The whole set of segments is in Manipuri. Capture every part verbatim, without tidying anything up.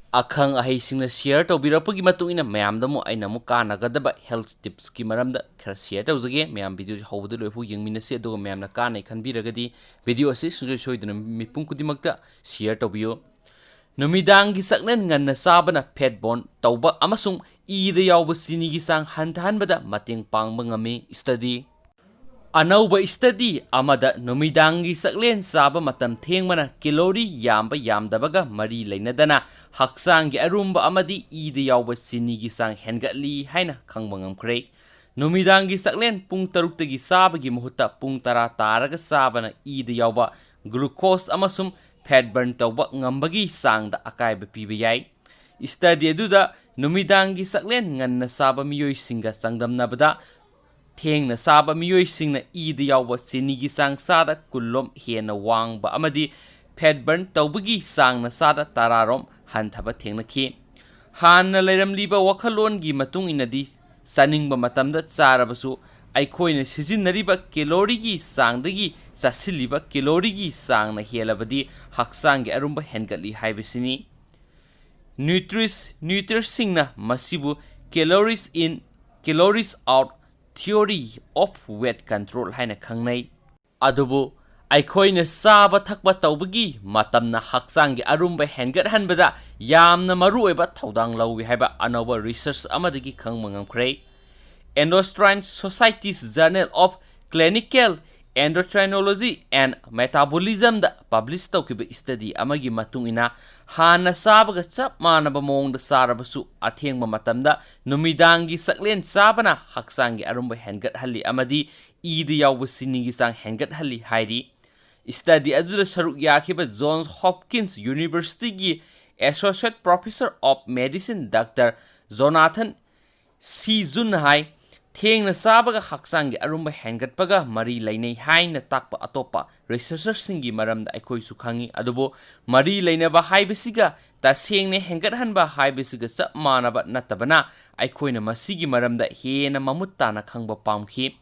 ꯑꯈꯪ ꯑꯍꯩꯁꯤꯡꯅ ꯁꯤꯌꯔ ꯇꯧꯕꯤꯔꯛꯄꯒꯤ ꯃꯇꯨꯡ ꯏꯟꯅ ꯃꯌꯥꯝꯗ ꯑꯃꯨꯛ ꯑꯩꯅ ꯑꯃꯨꯛ ꯀꯥꯟꯅꯒꯗꯕ ꯍꯦꯜꯊ ꯇꯤꯞꯁꯀꯤ ꯃꯔꯝꯗ ꯈꯔ ꯁꯤꯌꯔ ꯇꯧꯖꯒꯦ꯫ ꯃꯌꯥꯝ ꯚꯤꯗꯤꯑꯣꯁꯤ ꯍꯧꯕꯗ ꯂꯣꯏꯐꯥꯎ ꯌꯦꯡꯃꯤꯟꯅꯁꯤ, ꯑꯗꯨꯒ ꯃꯌꯥꯝꯅ ꯀꯥꯟꯅꯩ ꯈꯟꯕꯤꯔꯒꯗꯤ ꯚꯤꯗꯤꯑꯣ ꯑꯁꯤ ꯁꯨꯡꯁꯣꯏ ꯁꯣꯏꯗꯅ ꯃꯤꯄꯨꯝ ꯈꯨꯗꯤꯡꯃꯛꯇ ꯁꯤꯌꯔ ꯇꯧꯕꯤꯌꯨ꯫ ꯅꯨꯃꯤꯗꯥꯡꯒꯤ ꯆꯥꯛꯂꯦꯟ ꯉꯟꯅ ꯆꯥꯕꯅ ꯐꯦꯠ ꯕꯔꯟ ꯇꯧꯕ ꯑꯃꯁꯨꯡ ꯏꯗ ꯌꯥꯎꯕ ꯆꯤꯅꯤꯒꯤ ꯆꯥꯡ ꯍꯟꯊꯍꯟꯕꯗ ꯃꯇꯦꯡ ꯄꯥꯡꯕ ꯉꯝꯃꯤ꯫ ꯁ꯭ꯇꯗꯤ꯫ ꯑꯅꯧꯕ ꯁ꯭ꯇꯗꯤ ꯑꯃꯗ ꯅꯨꯃꯤꯗꯥꯡꯒꯤ ꯆꯥꯛꯂꯦꯟ ꯆꯥꯕ ꯃꯇꯝ ꯊꯦꯡꯕꯅ ꯀꯦꯂꯣꯔꯤ ꯌꯥꯝꯕ ꯌꯥꯝꯗꯕꯒ ꯃꯔꯤ ꯂꯩꯅꯗꯅ ꯍꯛꯆꯥꯡꯒꯤ ꯑꯔꯨꯝꯕ ꯑꯃꯗꯤ ꯏꯗ ꯌꯥꯎꯕ ꯆꯤꯅꯤꯒꯤ ꯆꯥꯡ ꯍꯦꯟꯒꯠꯂꯤ ꯍꯥꯏꯅ ꯈꯪꯕ ꯉꯝꯈ꯭ꯔꯦ꯫ ꯅꯨꯃꯤꯗꯥꯡꯒꯤ ꯆꯥꯛꯂꯦꯟ ꯄꯨꯡ ꯇꯔꯨꯛꯇꯒꯤ ꯆꯥꯕꯒꯤ ꯃꯍꯨꯠꯇ ꯄꯨꯡ ꯇꯔꯥ ꯇꯥꯔꯒ ꯆꯥꯕꯅ ꯏꯗ ꯌꯥꯎꯕ ꯒ꯭ꯂꯨꯀꯣꯁ ꯑꯃꯁꯨꯡ ꯐꯦꯠ ꯕꯔꯟ ꯇꯧꯕ ꯉꯝꯕꯒꯤ ꯆꯥꯡꯗ ꯑꯀꯥꯏꯕ ꯄꯤꯕ ꯌꯥꯏ꯫ ꯁ꯭ꯇꯗꯤ ꯑꯗꯨꯗ ꯅꯨꯃꯤꯗꯥꯡꯒꯤ ꯆꯥꯛꯂꯦꯟ ꯉꯟꯅ ꯆꯥꯕ ꯃꯤꯑꯣꯏꯁꯤꯡꯒ ꯆꯥꯡꯗꯝꯅꯕꯗ ꯊꯦꯡꯅ ꯆꯥꯕ ꯃꯤꯑꯣꯏꯁꯤꯡꯅ ꯏꯗ ꯌꯥꯎꯕ ꯆꯤꯅꯤꯒꯤ ꯆꯥꯡ ꯆꯥꯗ ꯀꯨꯟꯔꯣꯝ ꯍꯦꯟꯅ ꯋꯥꯡꯕ ꯑꯃꯗꯤ ꯐꯦꯠ ꯕꯔꯟ ꯇꯧꯕꯒꯤ ꯆꯥꯡꯅ ꯆꯥꯗ ꯇꯔꯥꯔꯣꯝ ꯍꯟꯊꯕ ꯊꯦꯡꯅꯈꯤ꯫ ꯍꯥꯟꯅ ꯂꯩꯔꯝꯂꯤꯕ ꯋꯥꯈꯜꯂꯣꯟꯒꯤ ꯃꯇꯨꯡ ꯏꯟꯅꯗꯤ, ꯆꯥꯅꯤꯡꯕ ꯃꯇꯝꯗ ꯆꯥꯔꯕꯁꯨ ꯑꯩꯈꯣꯏꯅ ꯁꯤꯖꯤꯟꯅꯔꯤꯕ ꯀꯦꯂꯣꯔꯤꯒꯤ ꯆꯥꯡꯗꯒꯤ ꯆꯥꯁꯤꯜꯂꯤꯕ ꯀꯦꯂꯣꯔꯤꯒꯤ ꯆꯥꯡꯅ ꯍꯦꯜꯂꯕꯗꯤ ꯍꯛꯆꯥꯡꯒꯤ ꯑꯔꯨꯝꯕ ꯍꯦꯟꯒꯠꯂꯤ ꯍꯥꯏꯕꯁꯤꯅꯤ꯫ ꯅ꯭ꯌꯨꯇ꯭ꯔꯤꯁ ꯅ꯭ꯌꯨꯇ꯭ꯔꯤꯁꯁꯤꯡꯅ ꯃꯁꯤꯕꯨ calories in, calories out theory of weight control ꯍꯥꯏꯅ ꯈꯪꯅꯩ꯫ ꯑꯗꯨꯕꯨ ꯑꯩꯈꯣꯏꯅ ꯆꯥꯕ ꯊꯛꯄ ꯇꯧꯕꯒꯤ ꯃꯇꯝꯅ ꯍꯛꯆꯥꯡꯒꯤ ꯑꯔꯨꯝꯕ ꯍꯦꯟꯒꯠꯍꯟꯕꯗ ꯌꯥꯝꯅ ꯃꯔꯨꯑꯣꯏꯕ ꯊꯧꯗꯥꯡ ꯂꯧꯏ ꯍꯥꯏꯕ ꯑꯅꯧꯕ ꯔꯤꯁꯔꯆ ꯑꯃꯗꯒꯤ ꯈꯪꯕ ꯉꯝꯈ꯭ꯔꯦ꯫ Endocrine Society's Journal of Clinical Endocrinology and Metabolismꯗ ꯄꯕ꯭ꯂꯤꯁ ꯇꯧꯈꯤꯕ ꯁ꯭ꯇꯗꯤ ꯑꯃꯒꯤ ꯃꯇꯨꯡ ꯏꯟꯅ, ꯍꯥꯟꯅ ꯆꯥꯕꯒ ꯆꯞ ꯃꯥꯟꯅꯕ ꯃꯑꯣꯡꯗ ꯆꯥꯔꯕꯁꯨ ꯑꯊꯦꯡꯕ ꯃꯇꯝꯗ ꯅꯨꯃꯤꯗꯥꯡꯒꯤ ꯆꯥꯛꯂꯦꯟ ꯆꯥꯕꯅ ꯍꯛꯆꯥꯡꯒꯤ ꯑꯔꯨꯝꯕ ꯍꯦꯟꯒꯠꯍꯜꯂꯤ ꯑꯃꯗꯤ ꯏꯗ ꯌꯥꯎꯕ ꯆꯤꯅꯤꯒꯤ ꯆꯥꯡ ꯍꯦꯟꯒꯠꯍꯜꯂꯤ ꯍꯥꯏꯔꯤ꯫ ꯁ꯭ꯇꯗꯤ ꯑꯗꯨꯗ ꯁꯔꯨꯛ ꯌꯥꯈꯤꯕ ꯖꯣꯟꯁ ꯍꯣꯞꯀꯤꯟꯁ ꯌꯨꯅꯤꯚꯔꯁꯤꯇꯤꯒꯤ Associate Professor of Medicine Doctor Jonathan ꯁꯤ ꯖꯨꯟꯅ ꯍꯥꯏ, ꯊꯦꯡꯅ ꯆꯥꯕꯒ ꯍꯛꯆꯥꯡꯒꯤ ꯑꯔꯨꯝꯕ ꯍꯦꯟꯒꯠꯄꯒ ꯃꯔꯤ ꯂꯩꯅꯩ ꯍꯥꯏꯅ ꯇꯥꯛꯄ ꯑꯇꯣꯞꯄ ꯔꯤꯁꯔꯆꯔꯁꯤꯡꯒꯤ ꯃꯔꯝꯗ ꯑꯩꯈꯣꯏꯁꯨ ꯈꯪꯏ, ꯑꯗꯨꯕꯨ ꯃꯔꯤ ꯂꯩꯅꯕ ꯍꯥꯏꯕꯁꯤꯒ ꯇꯁꯦꯡꯅ ꯍꯦꯟꯒꯠꯍꯟꯕ ꯍꯥꯏꯕꯁꯤꯒ ꯆꯞ ꯃꯥꯟꯅꯕ ꯅꯠꯇꯕꯅ, ꯑꯩꯈꯣꯏꯅ ꯃꯁꯤꯒꯤ ꯃꯔꯝꯗ ꯍꯦꯟꯅ ꯃꯃꯨꯠ ꯇꯥꯅ ꯈꯪꯕ ꯄꯥꯝꯈꯤ꯫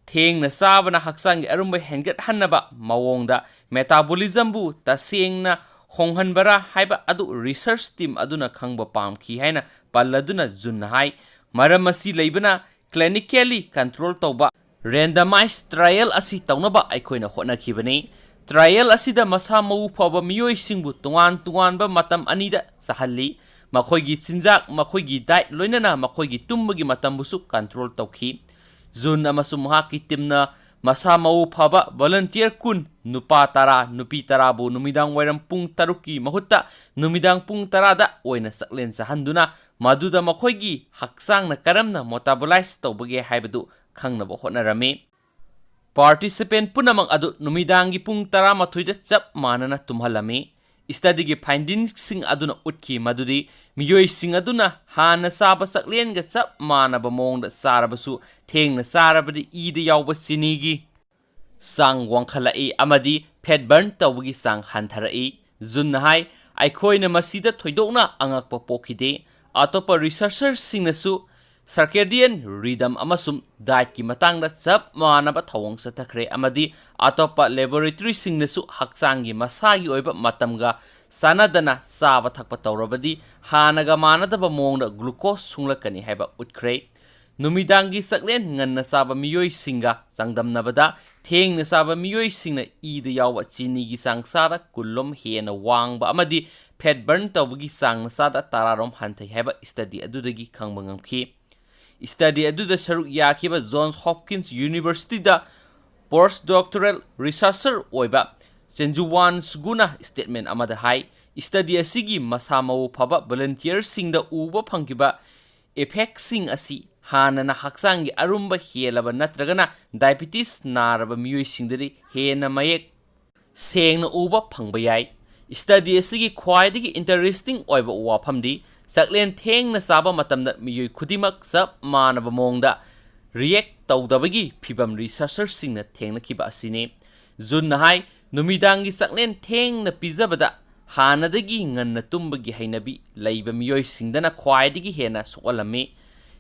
ꯊꯦꯡꯅ ꯆꯥꯕꯅ ꯍꯛꯆꯥꯡꯒꯤ ꯑꯔꯨꯝꯕ ꯍꯦꯟꯒꯠꯍꯟꯅꯕ ꯃꯑꯣꯡꯗ ꯃꯦꯇꯥꯕꯣꯂꯤꯖꯝꯕꯨ ꯇꯁꯦꯡꯅ ꯍꯣꯡꯍꯟꯕꯔꯥ ꯍꯥꯏꯕ ꯑꯗꯨ research team ꯑꯗꯨꯅ ꯈꯪꯕ ꯄꯥꯝꯈꯤ ꯍꯥꯏꯅ ꯄꯜꯂꯗꯨꯅ ꯖꯨꯟꯅ ꯍꯥꯏ꯫ ꯃꯔꯝ ꯑꯁꯤ ꯂꯩꯕꯅ clinically control ꯇꯧꯕ randomized trial ꯑꯁꯤ ꯇꯧꯅꯕ ꯑꯩꯈꯣꯏꯅ ꯍꯣꯠꯅꯈꯤꯕꯅꯤ꯫ Trial ꯑꯁꯤꯗ ꯃꯁꯥ ꯃꯎ ꯐꯕ ꯃꯤꯑꯣꯏꯁꯤꯡꯕꯨ ꯇꯣꯉꯥꯟ ꯇꯣꯉꯥꯟꯕ ꯃꯇꯝ ꯑꯅꯤꯗ ꯆꯥꯍꯜꯂꯤ꯫ ꯃꯈꯣꯏꯒꯤ ꯆꯤꯟꯖꯥꯛ, ꯃꯈꯣꯏꯒꯤ diet, ꯂꯣꯏꯅꯅ ꯃꯈꯣꯏꯒꯤ ꯇꯨꯝꯕꯒꯤ ꯃꯇꯝꯕꯨꯁꯨ control ꯇꯧꯈꯤ꯫ ꯖꯨꯟ ꯑꯃꯁꯨꯡ ꯃꯍꯥꯛꯀꯤ teamꯅ ꯃꯁꯥ ꯃꯎ ꯐꯕ volunteer ꯀꯨꯟ, ꯅꯨꯄꯥ ꯇꯔꯥ, ꯅꯨꯄꯤ ꯇꯔꯥꯕꯨ ꯅꯨꯃꯤꯗꯥꯡ ꯋꯥꯏꯔꯝ ꯄꯨꯡ ꯇꯔꯨꯛꯀꯤ ꯃꯍꯨꯠꯇ ꯅꯨꯃꯤꯗꯥꯡ ꯄꯨꯡ ꯇꯔꯥꯗ ꯑꯣꯏꯅ ꯆꯥꯛꯂꯦꯟ ꯆꯥꯍꯟꯗꯨꯅ ꯃꯗꯨꯗ ꯃꯈꯣꯏꯒꯤ ꯍꯛꯆꯥꯡꯅ ꯀꯔꯝꯅ metabolize ꯇꯧꯕꯒꯦ ꯍꯥꯏꯕꯗꯨ ꯈꯪꯅꯕ ꯍꯣꯠꯅꯔꯝꯃꯤ꯫ Participant ꯄꯨꯝꯅꯃꯛ ꯑꯗꯨ ꯅꯨꯃꯤꯗꯥꯡꯒꯤ ꯄꯨꯡ ꯇꯔꯥꯃꯥꯊꯣꯏꯗ ꯆꯞ ꯃꯥꯟꯅꯅ ꯇꯨꯝꯍꯜꯂꯝꯃꯤ꯫ Studyꯒꯤ findingꯁꯤꯡ ꯑꯗꯨꯅ ꯎꯠꯈꯤ ꯃꯗꯨꯗꯤ ꯃꯤꯑꯣꯏꯁꯤꯡ ꯑꯗꯨꯅ ꯍꯥꯟꯅ ꯆꯥꯕ ꯆꯥꯛꯂꯦꯟꯒ ꯆꯞ ꯃꯥꯟꯅꯕ ꯃꯑꯣꯡꯗ ꯆꯥꯔꯕꯁꯨ, ꯊꯦꯡꯅ ꯆꯥꯔꯕꯗꯤ ꯏꯗ ꯌꯥꯎꯕ ꯆꯤꯅꯤꯒꯤ ꯆꯥꯡ ꯋꯥꯡꯈꯠꯂꯛꯏ ꯑꯃꯗꯤ fat burn ꯇꯧꯕꯒꯤ ꯆꯥꯡ ꯍꯟꯊꯔꯛꯏ꯫ ꯖꯨꯟꯅ ꯍꯥꯏ, ꯑꯩꯈꯣꯏꯅ ꯃꯁꯤꯗ ꯊꯣꯏꯗꯣꯛꯅ ꯑꯉꯛꯄ ꯄꯣꯛꯈꯤꯗꯦ꯫ ꯑꯇꯣꯞꯄ researcherꯁꯤꯡꯅꯁꯨ circadian rhythm ꯑꯃꯁꯨꯡ dietꯀꯤ ꯃꯇꯥꯡꯗ ꯆꯞ ꯃꯥꯟꯅꯕ ꯊꯧꯑꯣꯡ ꯆꯠꯊꯈ꯭ꯔꯦ ꯑꯃꯗꯤ ꯑꯇꯣꯞꯄ laboratoryꯁꯤꯡꯅꯁꯨ ꯍꯛꯆꯥꯡꯒꯤ ꯃꯁꯥꯒꯤ ꯑꯣꯏꯕ ꯃꯇꯝꯒ ꯆꯥꯟꯅꯗꯅ ꯆꯥꯕ ꯊꯛꯄ ꯇꯧꯔꯕꯗꯤ ꯍꯥꯟꯅꯒ ꯃꯥꯟꯅꯗꯕ ꯃꯑꯣꯡꯗ glucose ꯁꯨꯡꯂꯛꯀꯅꯤ ꯍꯥꯏꯕ ꯎꯠꯈ꯭ꯔꯦ꯫ ꯅꯨꯃꯤꯗꯥꯡꯒꯤ ꯆꯥꯛꯂꯦꯟ ꯉꯟꯅ ꯆꯥꯕ ꯃꯤꯑꯣꯏꯁꯤꯡꯒ ꯆꯥꯡꯗꯝꯅꯕꯗ ꯊꯦꯡꯅ ꯆꯥꯕ ꯃꯤꯑꯣꯏꯁꯤꯡꯅ ꯏꯗ ꯌꯥꯎꯕ ꯆꯤꯅꯤꯒꯤ ꯆꯥꯡ ꯆꯥꯗ ꯀꯨꯟꯂꯣꯝ ꯍꯦꯟꯅ ꯋꯥꯡꯕ ꯑꯃꯗꯤ fat burn ꯇꯧꯕꯒꯤ ꯆꯥꯡꯅ ꯆꯥꯗ ꯇꯔꯥꯔꯣꯝ ꯍꯟꯊꯩ ꯍꯥꯏꯕ study ꯑꯗꯨꯗꯒꯤ ꯈꯪꯕ ꯉꯝꯈꯤ꯫ Study ꯑꯗꯨꯗ ꯁꯔꯨꯛ ꯌꯥꯈꯤꯕ Johns Hopkins Universityꯗ postdoctoral researcher ꯑꯣꯏꯕ ꯆꯦꯟꯖꯨꯋꯥꯟ ꯁꯨꯒꯨꯅ statement ꯑꯃꯗ ꯍꯥꯏ, study ꯑꯁꯤꯒꯤ ꯃꯁꯥ ꯃꯎ ꯐꯕ volunteerꯁꯤꯡꯗ ꯎꯕ ꯐꯪꯈꯤꯕ effectꯁꯤꯡ ꯑꯁꯤ ꯍꯥꯟꯅꯅ ꯍꯛꯆꯥꯡꯒꯤ ꯑꯔꯨꯝꯕ ꯍꯦꯜꯂꯕ ꯅꯠꯇ꯭ꯔꯒꯅ diabetes ꯅꯥꯔꯕ ꯃꯤꯑꯣꯏꯁꯤꯡꯗꯗꯤ ꯍꯦꯟꯅ ꯃꯌꯦꯛ ꯁꯦꯡꯅ ꯎꯕ ꯐꯪꯕ ꯌꯥꯏ꯫ Study ꯑꯁꯤꯒꯤ ꯈ꯭ꯋꯥꯏꯗꯒꯤ interesting ꯑꯣꯏꯕ ꯋꯥꯐꯝꯗꯤ ꯆꯥꯛꯂꯦꯟ ꯊꯦꯡꯅ ꯆꯥꯕ ꯃꯇꯝꯗ ꯃꯤꯑꯣꯏ ꯈꯨꯗꯤꯡꯃꯛ ꯆꯞ ꯃꯥꯟꯅꯕ ꯃꯑꯣꯡꯗ react ꯇꯧꯗꯕꯒꯤ ꯐꯤꯚꯝ researcherꯁꯤꯡꯅ ꯊꯦꯡꯅꯈꯤꯕ ꯑꯁꯤꯅꯤ꯫ ꯖꯨꯟꯅ ꯍꯥꯏ, ꯅꯨꯃꯤꯗꯥꯡꯒꯤ ꯆꯥꯛꯂꯦꯟ ꯊꯦꯡꯅ ꯄꯤꯖꯕꯗ ꯍꯥꯟꯅꯗꯒꯤ ꯉꯟꯅ ꯇꯨꯝꯕꯒꯤ ꯍꯩꯅꯕꯤ ꯂꯩꯕ ꯃꯤꯑꯣꯏꯁꯤꯡꯗꯅ ꯈ꯭ꯋꯥꯏꯗꯒꯤ ꯍꯦꯟꯅ ꯁꯣꯛꯍꯜꯂꯝꯃꯤ꯫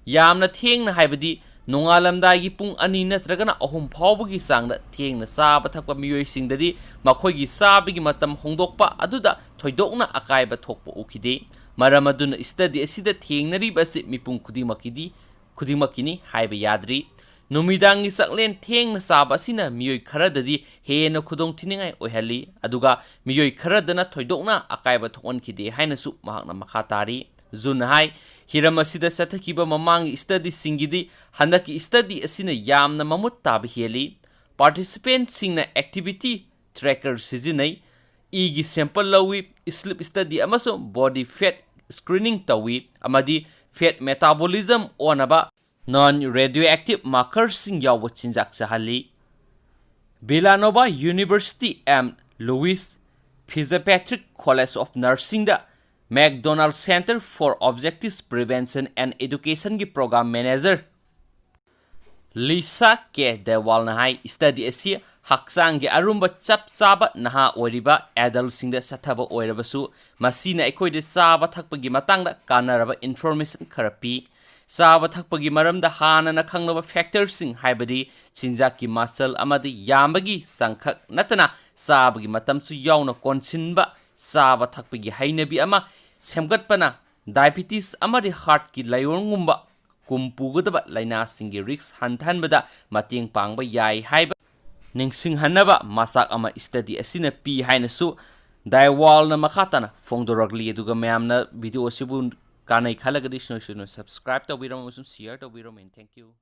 ꯌꯥꯝꯅ ꯊꯦꯡꯅ ꯍꯥꯏꯕꯗꯤ ꯅꯣꯡꯉꯥꯜꯂꯝꯗꯥꯏꯒꯤ ꯄꯨꯡ ꯑꯅꯤ ꯅꯠꯇ꯭ꯔꯒꯅ ꯑꯍꯨꯝ ꯐꯥꯎꯕꯒꯤ ꯆꯥꯡꯗ ꯊꯦꯡꯅ ꯆꯥꯕ ꯊꯛꯄ ꯃꯤꯑꯣꯏꯁꯤꯡꯗꯗꯤ ꯃꯈꯣꯏꯒꯤ ꯆꯥꯕꯒꯤ ꯃꯇꯝ ꯍꯣꯡꯗꯣꯛꯄ ꯑꯗꯨꯗ ꯊꯣꯏꯗꯣꯛꯅ ꯑꯀꯥꯏꯕ ꯊꯣꯛꯄ ꯎꯈꯤꯗꯦ꯫ ꯃꯔꯝ ꯑꯗꯨꯅ study ꯑꯁꯤꯗ ꯊꯦꯡꯅꯔꯤꯕ ꯑꯁꯤ ꯃꯤꯄꯨꯝ ꯈꯨꯗꯤꯡꯃꯛꯀꯤꯗꯤ, ꯈꯨꯗꯤꯡꯃꯛꯀꯤꯅꯤ ꯍꯥꯏꯕ ꯌꯥꯗ꯭ꯔꯤ꯫ ꯅꯨꯃꯤꯗꯥꯡꯒꯤ ꯆꯥꯛꯂꯦꯟ ꯊꯦꯡꯅ ꯆꯥꯕ ꯑꯁꯤꯅ ꯃꯤꯑꯣꯏ ꯈꯔꯗꯗꯤ ꯍꯦꯟꯅ ꯈꯨꯗꯣꯡꯊꯤꯅꯤꯡꯉꯥꯏ ꯑꯣꯏꯍꯜꯂꯤ, ꯑꯗꯨꯒ ꯃꯤꯑꯣꯏ ꯈꯔꯗꯅ ꯊꯣꯏꯗꯣꯛꯅ ꯑꯀꯥꯏꯕ ꯊꯣꯛꯍꯟꯈꯤꯗꯦ ꯍꯥꯏꯅꯁꯨ ꯃꯍꯥꯛꯅ ꯃꯈꯥ ꯇꯥꯔꯤ꯫ ꯖꯨꯟ ꯍꯥꯏ, ꯍꯤꯔꯝ ꯑꯁꯤꯗ ꯆꯠꯊꯈꯤꯕ ꯃꯃꯥꯡꯒꯤ studyꯁꯤꯡꯒꯤꯗꯤ ꯍꯟꯗꯛꯀꯤ study ꯑꯁꯤꯅ ꯌꯥꯝꯅ ꯃꯃꯨꯠ ꯇꯥꯕ ꯍꯦꯜꯂꯤ꯫ Participantꯁꯤꯡꯅ activity tracker ꯁꯤꯖꯤꯟꯅꯩ, ꯏꯒꯤ sample ꯂꯧꯏ, sleep study ꯑꯃꯁꯨꯡ body fat screening ꯇꯧꯏ, ꯑꯃꯗꯤ fat metabolism ꯑꯣꯟꯅꯕ non radioactive markerꯁꯤꯡ ꯌꯥꯎꯕ ꯆꯤꯟꯖꯥꯛ ꯆꯥꯍꯜꯂꯤ꯫ Villanova University and Louis Fitzpatrick College of Nursingꯗ McDonald Center for Objective Prevention and Educationꯒꯤ program manager Lisa K Dewalna high, study ꯑꯁꯤ ꯍꯛꯆꯥꯡꯒꯤ ꯑꯔꯨꯝꯕ ꯆꯞ ꯆꯥꯕ ꯅꯍꯥ ꯑꯣꯏꯔꯤꯕ adultꯁꯤꯡꯗ ꯆꯠꯊꯕ ꯑꯣꯏꯔꯕꯁꯨ, ꯃꯁꯤꯅ ꯑꯩꯈꯣꯏꯗ ꯆꯥꯕ ꯊꯛꯄꯒꯤ ꯃꯇꯥꯡꯗ ꯀꯥꯟꯅꯔꯕ information ꯈꯔ ꯄꯤ꯫ ꯆꯥꯕ ꯊꯛꯄꯒꯤ ꯃꯔꯝꯗ ꯍꯥꯟꯅꯅ ꯈꯪꯂꯕ factorꯁꯤꯡ, ꯍꯥꯏꯕꯗꯤ ꯆꯤꯟꯖꯥꯛꯀꯤ ꯃꯆꯜ ꯑꯃꯗꯤ ꯌꯥꯝꯕꯒꯤ ꯆꯥꯡꯈꯛ ꯅꯠꯇꯅ ꯆꯥꯕꯒꯤ ꯃꯇꯝꯁꯨ ꯌꯥꯎꯅ ꯀꯣꯟꯁꯤꯟꯕ ꯆꯥꯕ ꯊꯛꯄꯒꯤ ꯍꯩꯅꯕꯤ ꯑꯃ ꯁꯦꯝꯒꯠꯄꯅ diabetes ꯑꯃꯗꯤ heartꯀꯤ ꯂꯥꯏꯑꯣꯡꯒꯨꯝꯕ ꯀꯨꯝ ꯄꯨꯒꯗꯕ ꯂꯥꯏꯅꯥꯁꯤꯡꯒꯤ risk ꯍꯟꯊꯍꯟꯕꯗ ꯃꯇꯦꯡ ꯄꯥꯡꯕ ꯌꯥꯏ ꯍꯥꯏꯕ ꯅꯤꯡꯁꯤꯡꯍꯟꯅꯕ ꯃꯆꯥꯛ ꯑꯃ study ꯑꯁꯤꯅ ꯄꯤ ꯍꯥꯏꯅꯁꯨ Dewalna ꯃꯈꯥ ꯇꯥꯅ ꯐꯣꯡꯗꯣꯔꯛꯂꯤ꯫ ꯑꯗꯨꯒ ꯃꯌꯥꯝꯅ video ꯑꯁꯤꯕꯨ ꯀꯥꯟꯅꯩ ꯈꯜꯂꯒꯗꯤ ꯁꯣꯏꯗꯅ subscribe ꯇꯧꯕꯤꯔꯝꯃꯨ ꯑꯃꯁꯨꯡ share ꯇꯧꯕꯤꯔꯝꯃꯨ꯫ Thank you꯫